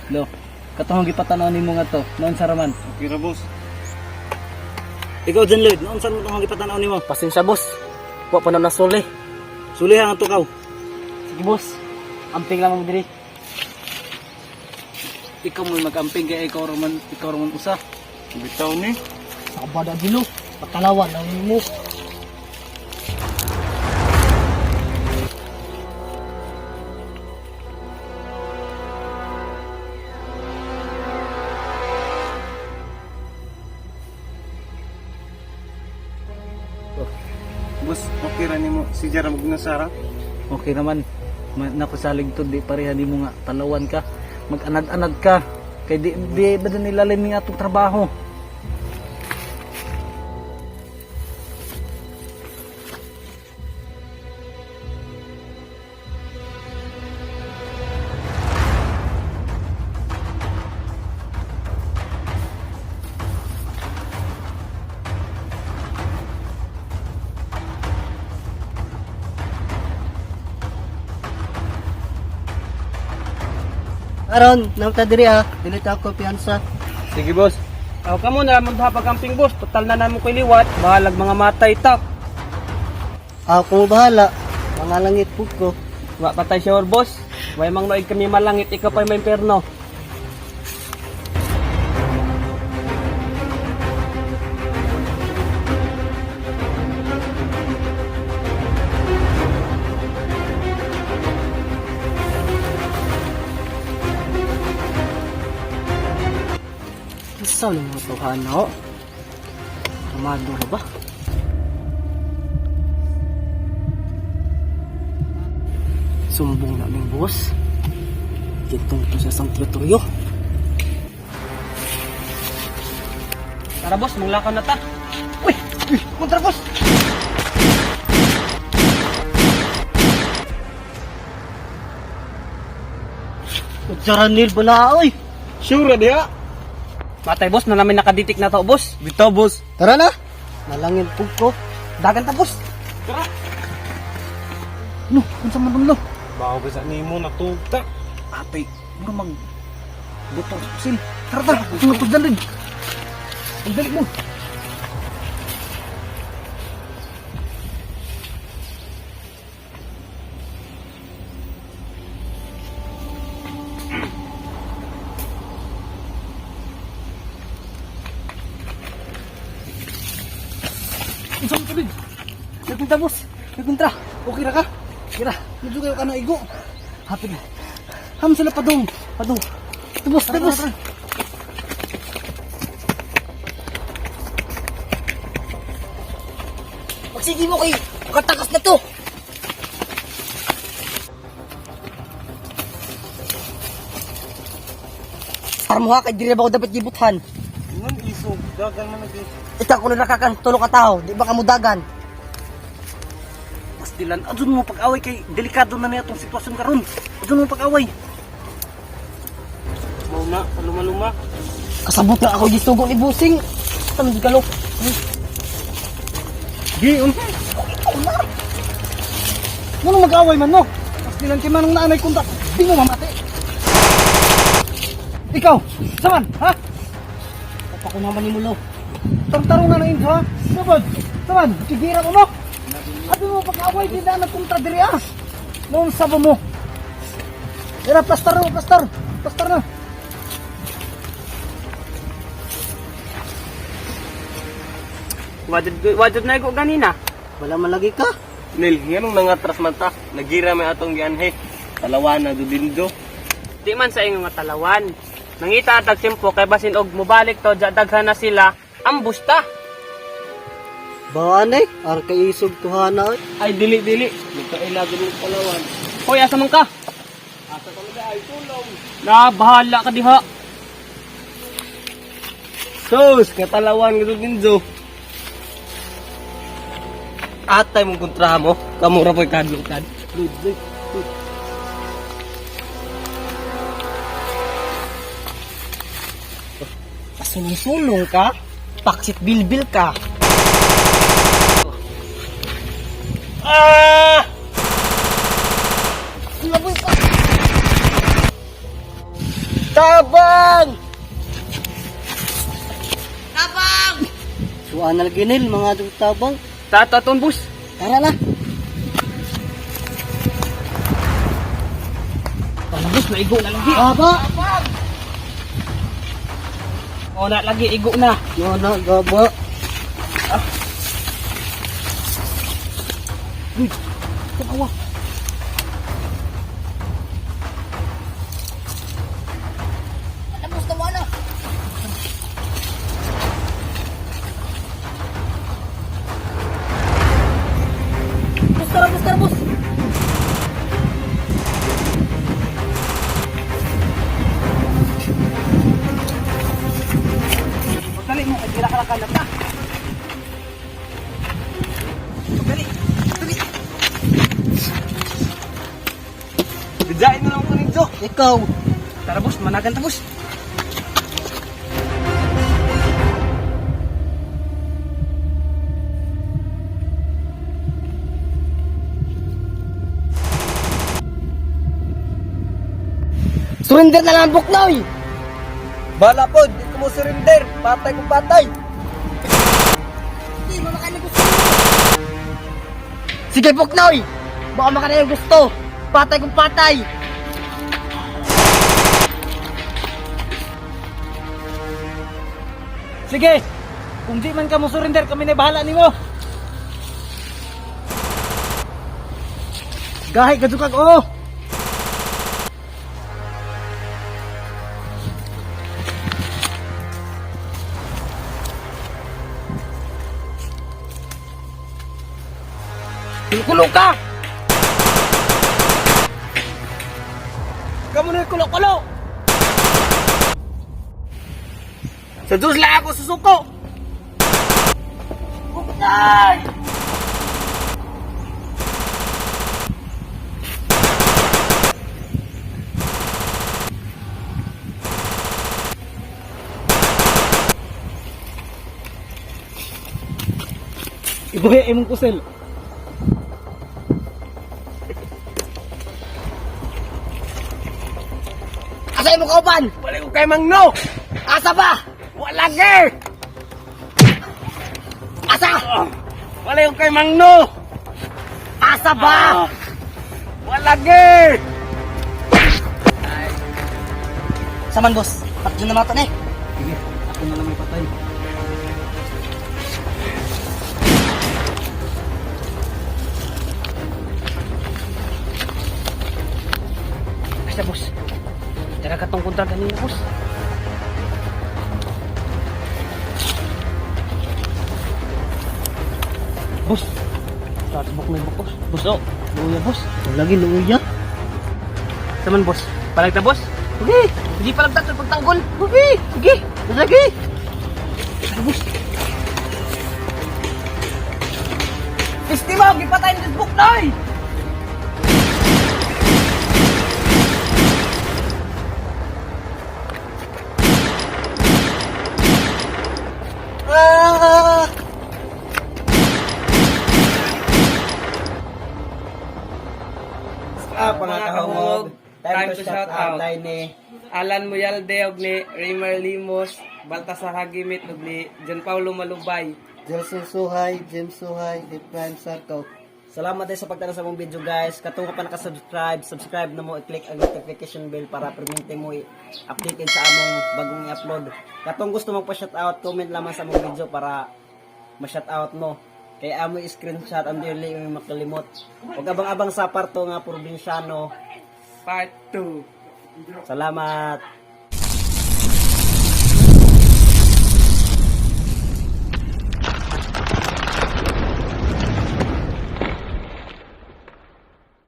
Lo, katong gipatan-aw nimo nga to, noon sa raman. Okay ra, boss. Ikaw dyan, Lloyd, noon saan mo itong gipatan-aw nimo? Pasensya, boss. Wa pa na nasuli. Sulihan ang tukaw. Sige, boss. Amping lang mo diri. Ikaw mo mag-amping kay ikaw raman usa. Bitaw ni. Sabada dilo. Patalawan lang mo. Boss, okay ra nimo si Jara magnasara. Okay naman. Nakusalig to di pareha nimo nga talawan ka. Mag-anad-anad ka. Kay di di ba din ilalim ni atong trabaho. Aron, nang ta diri ah. Dili ta kumpiyansa. Sige, boss. Aw kamo na ramon duha pag-camping, boss. Total na namo koy liwat. Bahalag mga matay ta. Ako bahala. Mga langit pud ko. Wa patay sure, boss. Way mang noig kami malangit, ikaw pa'y may imperno. Isa ni mga tuhan na Armado na ba? Sumbong na aming boss. Gintong to sa isang teritoryo. Tara, boss, manglakaw na ta. Uy! Uy! Kontra, boss! Udyaranil bala, oy! Sure ra diha. Matay, boss, na namin nakaditik na to, boss. Bitaw, boss. Tara na! Nalangin pug ko. Dagan ta, boss. No, unsa man lo? Bawo ba sa nimo natugta? Ate, mura mag buto sa pusil. Tara tara, tungod to dyan, Lloyd. Ang dali mo. Unsa man to, Lloyd? Nagpunta, boss! Nagpunta! Okay ra ka? Kira! Medyo kayo ka na igo. Hapit na. Ham sila padong. Padung! Ito, boss! Ito, boss! Magsige mo kay katakas na to! Para mo ha, kay diri ba ako dapat gibuthan? Ngan isog dagan man lagi. Ikaw ko na nakakan, tulo ka tao, di ba ka mudagan? Pastilan, adun mo pag-away kay delikado na niya itong sitwasyon karon. Adun mo pag-away. Mao na, paluma-luma. Kasabot na ako gisugo ni Busing. Tamad ka lo. Gi, unsa? Muna mag-away man no. Pastilan kay manong naanay kontak, di mo mamati. Ikaw, saman, ha? Papa ko naman ni Mulo. Tarong na na inyo, ha? Sabad, saman, kigira mo no. Adun mo pag-away, di na nagkontra diri ah. Noon sabo mo. Ira, plastar mo, plastar. Plastar na. Wajud wajud na igo ganina. Wala man lagi ka. Nil, nganong nangatras man ta? Nagira may atong gianhe. Talawan na dudindo. Di man sa inyo nga talawan. Nangita atag simpo kay basin og mobalik to ja daghan na sila. Ambush ta. Bawaan eh, ar kay isog tuhana eh. Ay dili dili. Nagkaila gud ng talawan. Hoy, asa man ka? Asa ka mga ay tulong. Na bahala ka diha. Sus, katalawan gud dindo. Atay mong kontraha mo, kamura po'y kadlukan. Pasulong-sulong ka, paksit bilbil ka. Ah! Laboy ka. Tabang! Tabang! Suan na lagi nil, mga tabang. Tato aton, boss. Tara na. Ano, boss, naigo na lagi. Gaba! O na lagi igo na. No, na, gaba. Uy, tumawa. Tapos na wala. Bus, tara, bus, tara, bus. Pagdali mo, kay gira ka na pa. Pagdali. Dali. Bidyain mo lang ko ninyo. Ikaw. Tara, boss, managan ta, boss. Surrender na lang ang buknoy. Bala po, di ko mo surrender. Patay kung patay. Hindi mo makana gusto. Sige, Buknoy! Baka makana yung gusto. Patay kung patay. Sige. Kung di man ka mo surrender, kami na bahala nimo. Gahi ka kag oo. Kulo ka. Kamu na kulo-kulo. Sa Diyos lang ako susuko. Buknoy! Ibuhi imong kusel. Asa imong kauban? Wala ko kay Mangno. Asa ba? Wala ge. Asa? Wala ko kay Mangno. Asa ba? Wala ge. Saman, boss. Patyon na nato na eh. Sige, ako na lang may patay. Basta, boss. Tara ka tong kontra ganina, boss. Boss. Start book na boss. Boss, oh. Luya, boss. Lagi luya. Saman, boss. Palagta, boss. Sige. Hindi palagta, tol, pagtanggol. Sige. Sige. Lagi. Tara, boss. Piste mo, gipatay ni Buknoy! Ah! Ah, mga kahungog. Time to shout out. Tayo ni Alan Muyalde og ni Raymer Limos, Baltasar Hagimit og ni John Paulo Malubay. Jelson Suhay, James Suhay, Ephraim Sarko. Salamat din sa pagtanaw sa mong video, guys. Katong ka pa nakasubscribe, subscribe na mo, i-click ang notification bell para permente mo i-updated sa among bagong i-upload. Katong gusto magpa-shoutout, comment lamang sa among video para ma-shoutout mo. Kaya amo i-screenshot ang dili yung makalimot. Huwag abang-abang sa parto nga probinsyano. Part 2. Salamat.